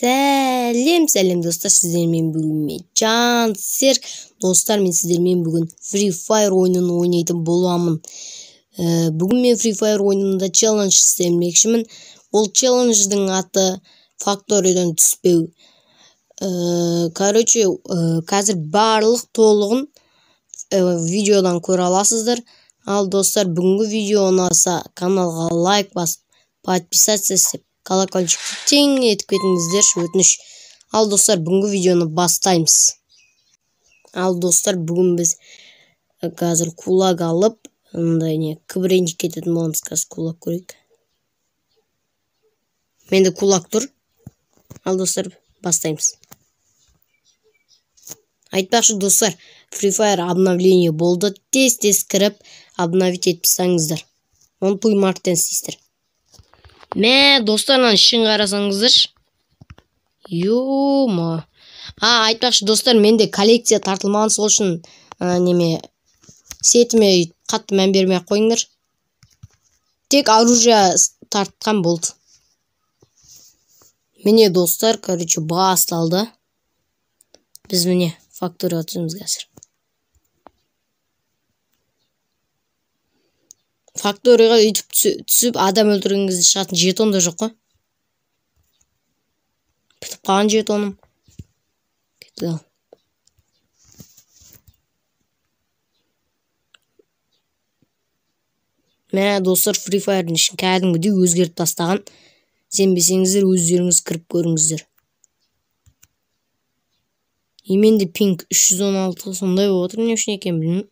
Сәлем, сәлем достар, сіздермен бүгін мен Жансерік. Достар, мен сіздермен бүгін Free Fire ойынын ойнайтын боламын. Бүгін мен Free Fire ойынында челлендж істемекшімін. Ол челлендждің аты факториядан түспеу. Короче, қазір барлық толығын видеодан көре аласыздар. Ал достар, бүгінгі видео ұнаса, каналға лайк басып, подписаться істеп, колокольчикті тең етіп кетіңіздерші, өтініш. Ал достар, бүгінгі видеоны бастаймыз. Ал достар, бүгін біз қазір кулак алып, мындай не, кібіренжіп кететін боламыз. Қазір кулак көрейік. Менде кулак тұр. Ал достар, бастаймыз. Айтпақшы достар, Free Fire обновление болды. Тез-тез кіріп, обновить етіп тастаңыздар. Оны Play Market'тен істейсіздер. Мә, достар, мынаның ішін қарасаңыздаршы. Ё-ма. Айтпақшы достар, менде коллекция тартылмаған, сол үшін неме сетіме қатты мән бермей ақ қойыңдар. Тек оружие тартқан болды. Міне достар, короче, басталды. Біз міне факторияға түсеміз қазір. Факторияға өйтіп түсіп адам өлтірген кезде шығатын жетон да жоқ қой. Бітіп қалған жетоным. Кетті ал. Мә, достар, Free Fire'дың ішін кәдімгідей өзгертіп тастаған. Сенбесеңіздер, өздеріңіз кіріп көріңіздер. И менде пинг 316 сондай болып отыр, не үшін екенін білмеймін.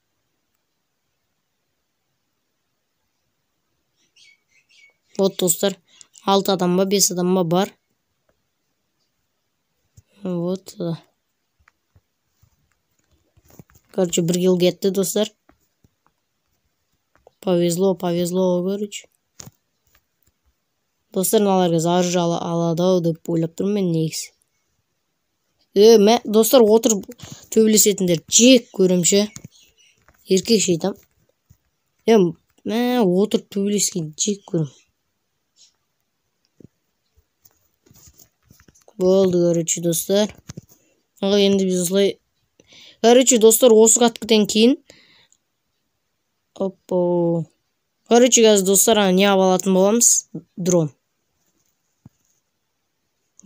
Вот достар, 6 адам ба, 5 адам ба бар. Вот. Короче, бір килл кетті, достар. Повезло, повезло, короче. Достар, мыналарға оружие алады ау деп ойлап тұрмын мен негізі. Мә, достар, отырып төбелесетіндер жек көрем ше. Еркекше айтам. Мә, отырып төбелескен жек көрем. Болды, короче, достар. Ал енді біз осылай. Короче, достар, осы каткіден кейін. Оппо. Короче, қазір достар, ана не алып алатын боламыз? Дрон.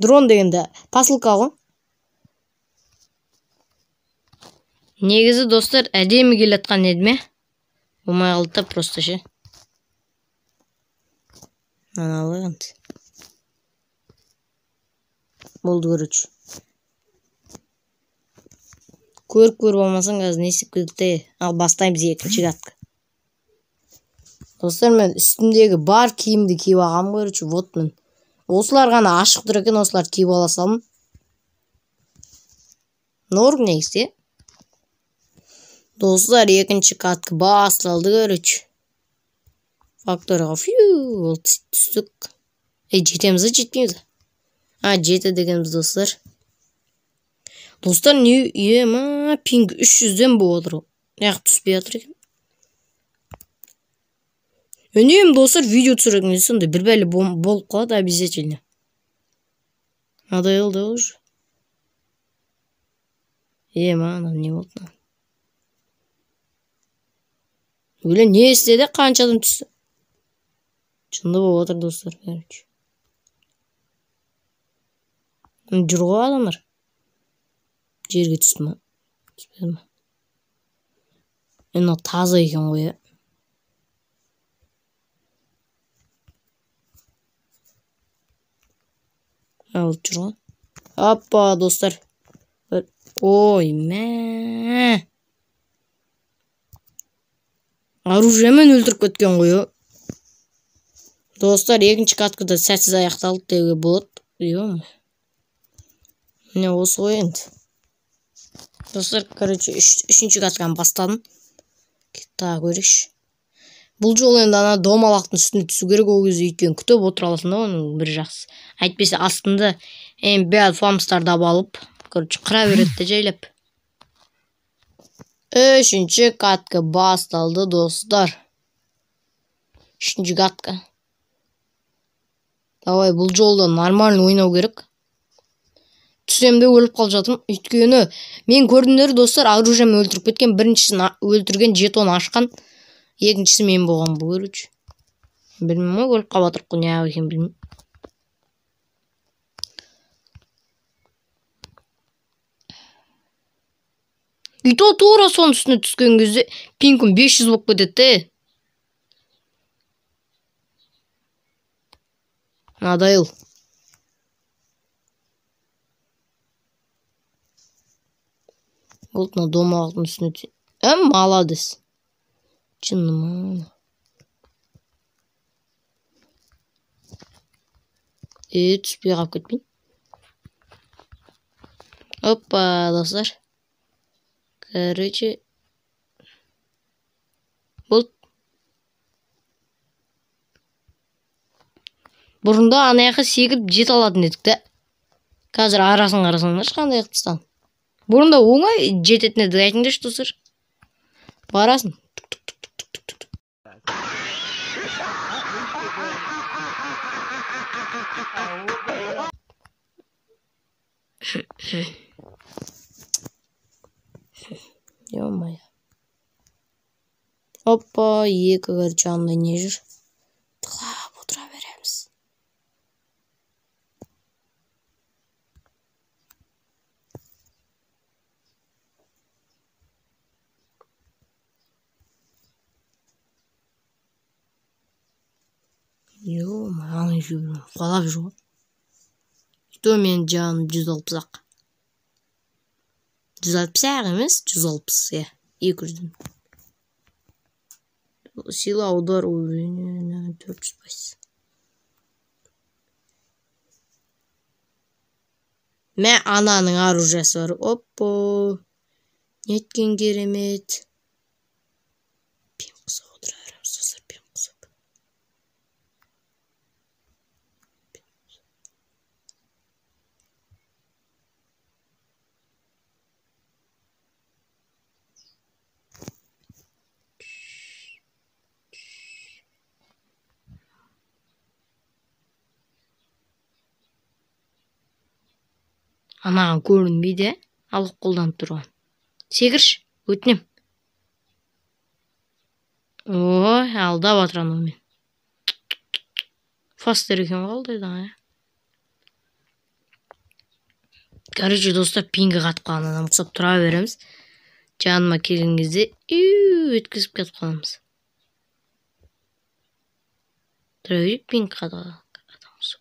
Дрон дегенде посылка ғой. Негізі, достар, әдемі келе жатқан еді ме? Болмай қалды да просто ше. Мынаны алайық енді. Болды, короче. Көріп көріп алмасаң, қазір не істеп кетеді? Ал бастаймыз екінші катка. Достар, мен үстімдегі бар киімді киіп алғанмын, короче, вот мен. Осылар ғана ашық тұр екен, осыларды киіп ала салдым. Норм негізі, е? Достар, екінші катка басталды, короче. Факторияға фью, ол түстік. Ей, жетеміз бе, жетпейміз бе? А, жеті дегенбіз, достар. Достар, не, ема, пинг 300-ден болып отыр. Неғып түспей жатыр екен? Үнемі, достар, видео түсірген кезде сондай бір бәле болып қалады обязательно. Надоел да уже. Ема, анау не болды мынау? Өле, не істеді? Қанша адам түсті? Жынды болып отыр, достар, короче. Жүр ғой адамдар. Жерге түсті ма? Түспеді ма? Мынау таза екен ғой, е. Ал жүр ғой. Апа, достар. Ой, мә. Оружиемен өлтіріп кеткен ғой, е. Достар, екінші каткада сәтсіз аяқталды деуге болады. Ё-моё. Міне осы ғой енді. Достар, короче, үшінші катканы бастадым. Тағы көрейікші. Бұл жолы енді ана домалақтың үстіне түсу керек ол кезде, өйткені күтіп отыра аласың да, оның бір жақсы. Әйтпесе астында бәрі фамстарды алып, короче, қыра береді де жайлап. Үшінші катка басталды, достар. Үшінші катка. Давай, бұл жолда нормально ойнау керек. Түсем де өліп қалып жатырмын. Өйткені мен көрдіңдер, достар, оружиемен өлтіріп кеткен. Біріншісін өлтірген, жетон ашқан. Екіншісі мен болған бұл, короче. Білмеймін ғой, өліп қалып жатырмық қой, неғып екенін білмеймін. И то тура соның үстіне түскен кезде пинкім 500 болып кетеді де. Надоел. Болды, мына домалақтың үстіне түсе. Молодец. Жыным. Түспей қалып кетпейін. Опа, достар. Короче, болды. Бұрында ана жаққа секіріп жете алатын едік та. Қазір арасын қарасаңдаршы қандай қылып тастаған. Бұрында оңай жететін едік, айтыңдаршы, достар. Барасың. Ё-моё. Опа, екі, короче, андай не жүр. Тығылап отыра береміз. Ё-моё, ана жүр, қуалап жүр ғой. То менің жаным 160 ақ. 160 ақ емес, 160, иә, 200-ден. Сила удар уровень 400%. Мә, ананың оружиесі бар. Оппо. Неткен керемет. Пин қысып отыра береміз, достар, пин қысып. Анаған көрінбейді, алып қолданып тұрған. Секірші, өтінем. Ой, алдап жатыр анау мен. Фастер екен ғой алдайды, ә. Короче, достар, пингі қатып қалған адам ұқсап тұра береміз. Жаныма келген кезде өткізіп кетіп қаламыз. Тұра берейік, пинг қатып қалған адам ұқсап.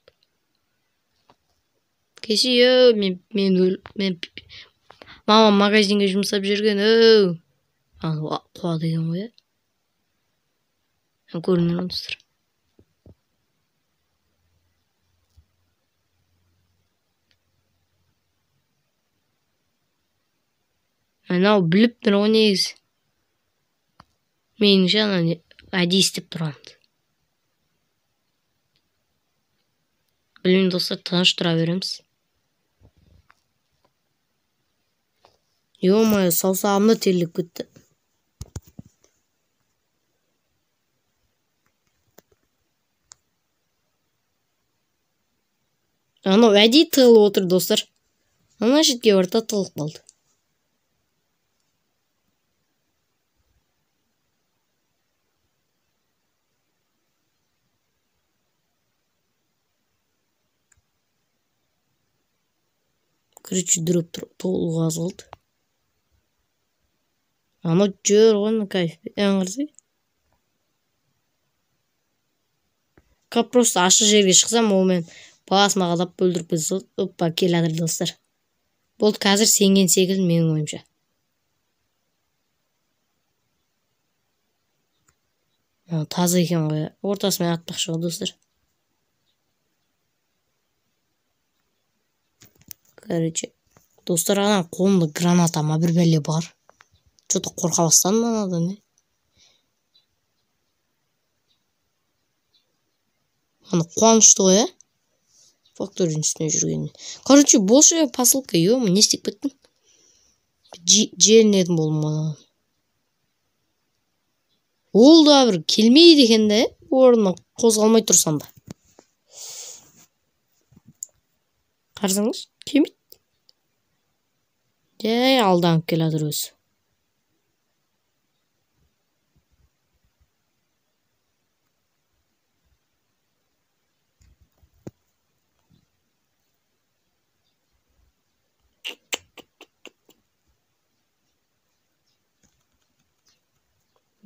Кеше, еу, мен мамам магазинге жұмсап жүрген, еу. Анау қуады екен ғой, ә. Көрінер ғой, достар. Анау біліп тұр ғой негізі. Меніңше ана не, әдейі істеп тұрғанды. Білмеймін, достар, тыныш тұра береміз. Ё-моё, саусағым да терлеп кетті. Анау әдейі тығылып отыр, достар. Ана шетке барды да тығылып қалды. Короче, дроп толуға аз қалды. Анау жүр ғой, ана кайф. Аңғарсай. Кап просто ашық жерге шықсам, ол мен басыма қадап өлтіріп кетсе, опа, келе жатыр, достар. Болды, қазір сенген секілді менің ойымша. Таза екен ғой, ортасымен атпақшы ғой, достар. Короче, достар, ана қолымда граната ма бір бәле бар. Чё-то қорқа бастадым анадан, не? Ана қуанышты ғой, ә? Факторияның үстіне жүргеніне. Короче, больше посылка, ё-моё, не істеп кеттім? Желінетін болдым анадан. Ол да бір келмейді екен де, орнынан қозғалмай тұрсам да. Қарасаңыз, келмейді. Жай алданып келе жатыр өзі.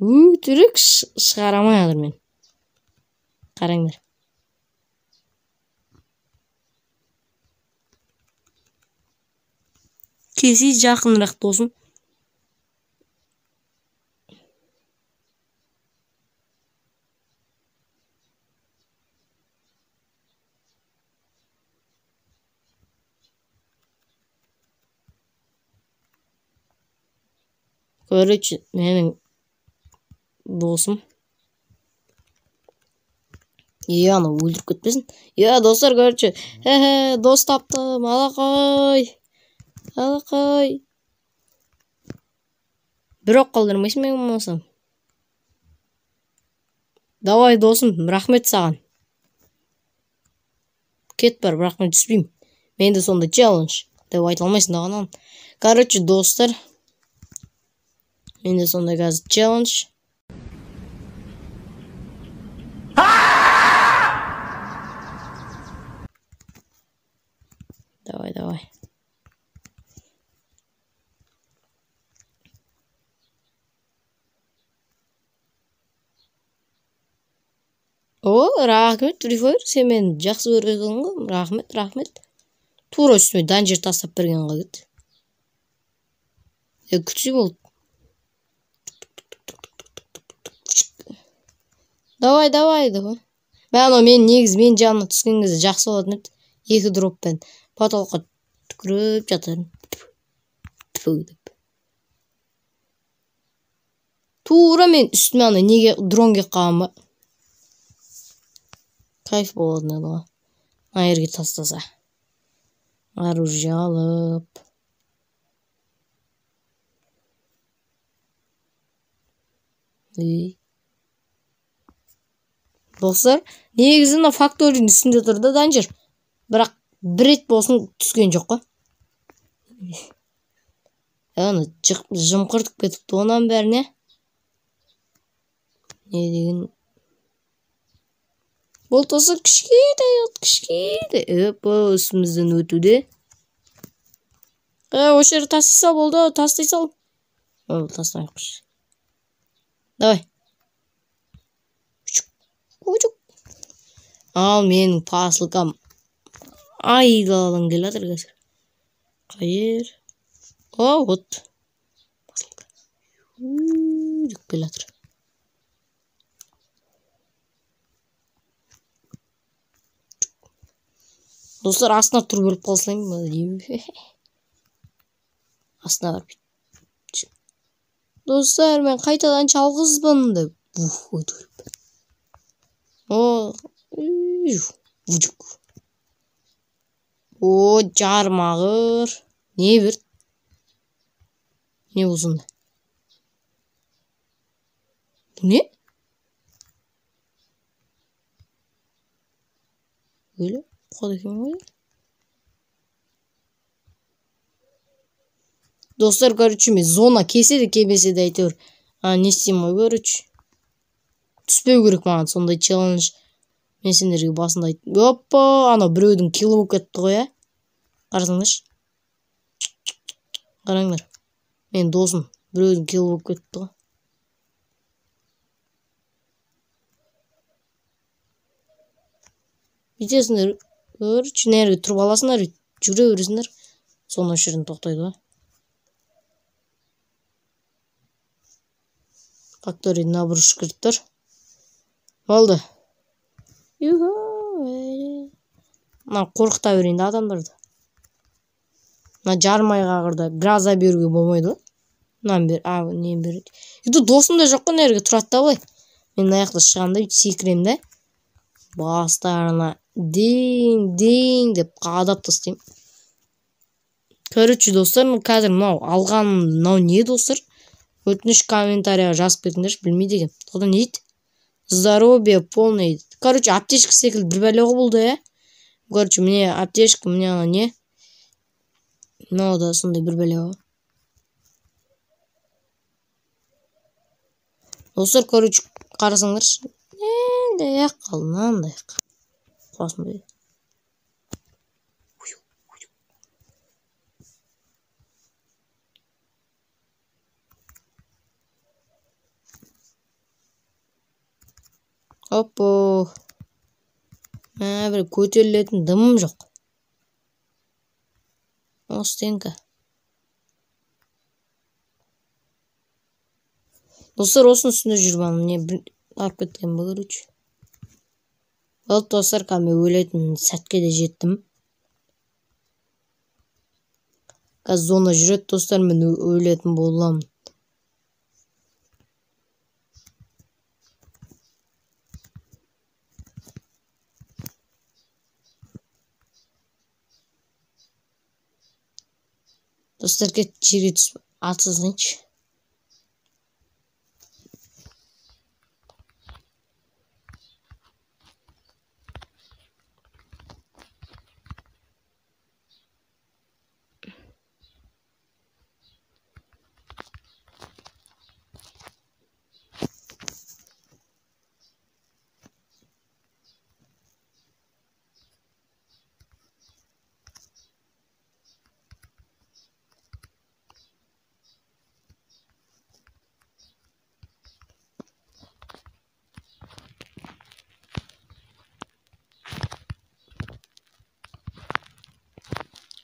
Өтірік шығара алмай жатыр мен. Қараңдар. Келсе жақынырақ досым. Короче, менің досым. Е, анау өлтіріп кетпесін. Е, достар, короче, хе-хе, дос таптым, алақай. Алақай. Бір оқ қалдырмайсың мен болмасам. Давай, досым, рахмет саған. Кет бар, бірақ мен түспеймін. Менде сондай челлендж деп айта алмайсың да ананы. Короче, достар, менде сондай қазір челлендж. Давай, давай. О, рахмет, Free Fire, сен мені жақсы көрген ғой. Рахмет, рахмет. Тура үстіме данжер тастап берген ғой кет. Е, күтсе болды. Давай, давай, давай. Мә, анау мен негізі мен жаныма түскен кезде жақсы болатын еді. Екі дроппен потолокқа түкіріп жатарым. Тфу деп. Тура мен үстіме ана неге дрон келіп қалған ба? Кайф болатын еді ғой. Мына жерге тастаса. Оружие алып. Достар, негізі мына факторияның үстінде тұр да данжер. Бірақ бір рет болсын түскен жоқ қой. Аны жымқыртып кетіпті оның бәріне. Не деген? Бұл достар кішкентай, кішкентай. Опа, үстімізден өтуде. Осы жерге тастай сал болды, тастай сал. Ол тастамай қойшы. Давай. Ал менің посылкам айдаладан келе жатыр қазір. Қайыр? О, вот. Посылка. Деп келе жатыр. Достар, астына тұрып өліп қалсайын ба деймін. Астына барып. Достар, мен қайтадан жалғызбын деп. Ух, өтіп. О, о, жармағыр. Не бір? Не болсын? Бұл не? Өлі, қуады екен ғой. Достар, короче, мен зона келсе де келмесе де әйтеуір. Не істеймін ғой, короче. Түспеу керек маған сондай челлендж. Мен сендерге басында айттым. Опа, анау біреудің килі болып кетті ғой, ә? Қарасаңдаршы. Қараңдар. Менің досым біреудің килі болып кетті ғой. Бүйтесіңдер, короче, мына жерге тұрып аласыңдар, жүре бересіңдер. Соны осы жерден тоқтайды ғой. Фактория наброш кіріп тұр. Болды. Мына қорқыта берейін да адамдарды. Мына жармайға қырда гроза беруге болмайды ғой. Мынаны бер, а, нені береді. Енді досым да жоқ қой, мына жерге тұрады да былай. Мен мына жақта шығамын да, бүйтіп секіремін да. Бастарына дең, дең деп қадап тастаймын. Короче, достар, қазір мынау алған мынау не, достар? Өтініш комментарияға жазып кетіңдерші, білмейді екенмін. Одан не дейді? Здоровье полное. Короче, аптечка секілді бір бәле ғой бұл да, ә? Короче, міне аптечка, міне ана не? Мынау да сондай бір бәле ғой. Достар, короче, қарасаңдаршы. Мынандай ақ қалды, мынандай ақ. Қуасың ба? Оппо. Бір көтерілетін дымым жоқ. О, стенка. Достар, осының үстінде жүріп алым. Не, бір арып кеткен бе, короче. Болды, достар, кәдімгі өлетін сәтке де жеттім. Қазір зона жүреді, достар, мен өлетін боламын. Достар, кет жерге түсіп атсызғыншы.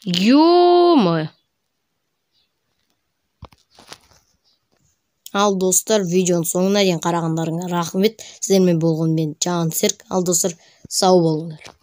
Ё-моё. Ал достар, видеоның соңына дейін қарағандарыңа рахмет. Сіздермен болған мен Жансерік. Ал достар, сау болыңдар.